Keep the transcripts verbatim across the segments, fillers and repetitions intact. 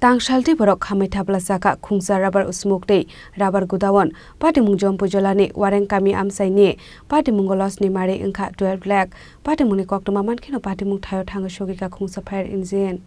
Tangsaltwi borok khamwi thapla chakha khungsa rubber smoke tei rubber godown. Patimung Jompui Jolani Wareng kami amchaini patimung losni mari wngkha twelve lakh. Patimungni koktwma mankheno patimung thaio thangwi sogwikha khungsa fire engine.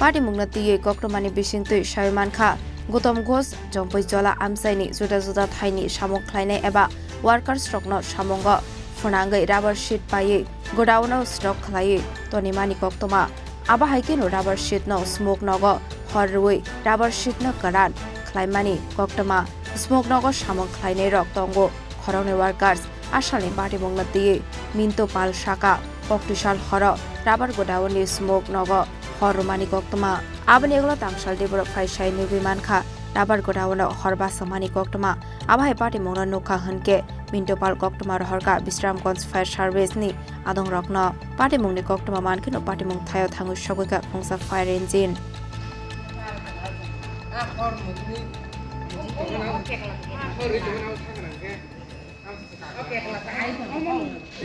Patimungno twiwi koktwmani bisingtwi sawi mankha, Gautam Ghosh, Jompui Jola amchaini juda juda thaini samung khlainai eba workers rokno samungo phwnangwi rubber sheet paiwi godown-o stock khlaiwi tonimani koktwma. Abo hai kheno rubber sheet no smoke nogo hor rwui rubber sheet no kwran khlaimani koktwma. Smoke nogo samung khlainai rok tongo khoroknwi workers. Asalni patimungno twiwi Minto Pal saka, koktwisal horo rubber godown ni smoke nogo hor rwmani koktwma. Aboni ulo tangsaltwi borok phai sai nugwi mankha rubber godown o hor bachwmani koktwma. Abo hai patimungno nukha hwnkhe Minto Pal koktwma rohorkha Bisramganj Fire Service ni adongrokno. Patimungni koktwma mankheno patimung thaio thangwi sogwikha khungsa fire engine.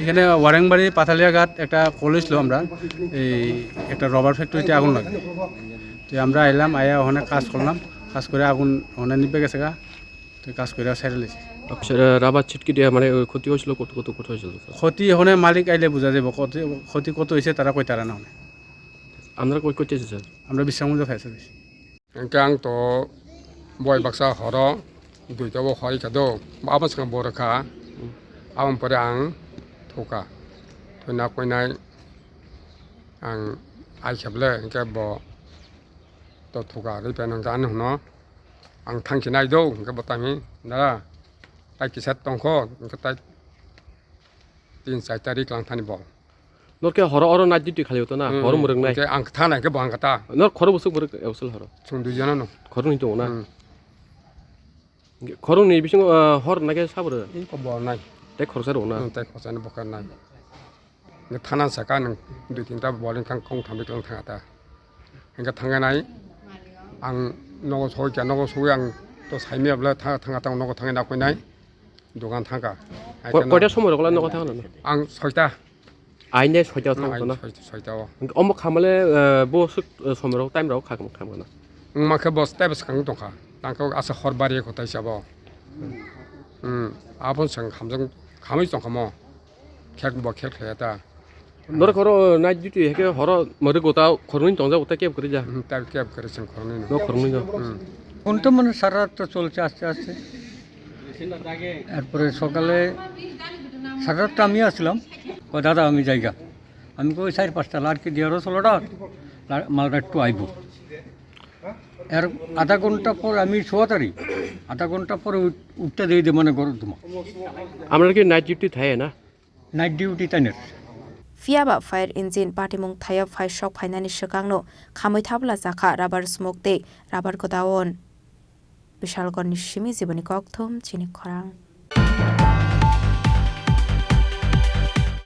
এখানে ওয়ারেংবাড়ি পাথালিয়াঘাট একটা কল হয়েছিল, আমরা এই একটা রাবার ফ্যাক্টরিতে আগুন লাগে। তো আমরা এলাম, আয়া ওখানে কাজ করলাম, কাজ করে আগুন ওখানে নিভে গেছে গা। তো কাজ করে ছেড়ে লেছি। আচ্ছা, রাবার ছিটকে দিয়ে মানে ওই ক্ষতি হয়েছিল, কত, কত, কত হয়েছিল, স্যার? ক্ষতি ওখানে মালিক আইলে বোঝা যাবে, ক্ষতি, ক্ষতি কত হয়েছে তারা কইতারা না ওখানে। আপনারা কই করতেছে, স্যার? আমরা Bishramganj fire service. Hingke ang to boi baksa horo duita o hor ikha do, abo swkang bo rwkha, aboni pore ang thukha, thwina koinai ang ai khe ble hingke bo to thukha, rwi phano hingke ani hwno ang thang khe nai do, hingke bo tami dada tai kisa tongkho, hingke tai tin char tarik lang thani bo. Nor khe horo oro night duty khali to na, hmm, horo mwrwk nai. Hingke ang thanai khe bo ang kata. Nor khoro bwswk mwrwk, eh, bwswk horo. Chwng dui jona no. Khoro ni tongo na? Hmm. Hingke khoro ni bisingo, eh, hor nai khe sabo rw? Iko bo nai. Tei khoroksa rw na? Hmm, tei khoroksa ni bo khe nai. Hingke thana saka nang dui tinta bol wngkha kong thambi tong thanga ta. Hingke thangkhe nai ang nogo soi kha, nogo soi ang to saimya bwle tha-, thanga tang nogo thangwi nakoi nai dogan thangkha. Ko-, koita somoi rok le nogo thangkha na? Ang soita. Aine soita o thangkha na? Soita, soita o. Omo khamale, eh, bo suk, eh, somoi rok time rok kha khamkha na? Wngma khe bo tei bwskango tongkha. Tangkhe asa hor bari kho taisa bo. Hmm. Aboni swng hamjak khamwi tongkha mo. Khek bo khel khlaiya ta. Norok horo night duty heke horo mwrwk gota khoroknwi tongjak gota keb kwrwi ja? Hmm, ta keb kwrwi chwng khoroknwi no. Nok khoroknwi no. Hmm. এখন তো মানে সারা রাত তো চলছে আস্তে আস্তে। এরপরে সকালে সারা রাত তো আমি আসলাম, ও দাদা আমি জায়গা, আমি কই চার পাঁচটা লাড়কি দিয়ে রসলটা মালটা একটু আইব। এর আধা ঘন্টা পর আমি শোয়াতারি, আধা ঘন্টা পরে উঠ-, উঠতে দেই দে মানে গরম ধোঁয়া। Amra ki night duty thaye na? Night duty tainer. Phiya ba fire engine patimung thaio phai sok phainani swkangno khamwi thabla chakha rubber smoke tei rubber godown. Bishalgarhni simi jiboni kokthum chini khorang.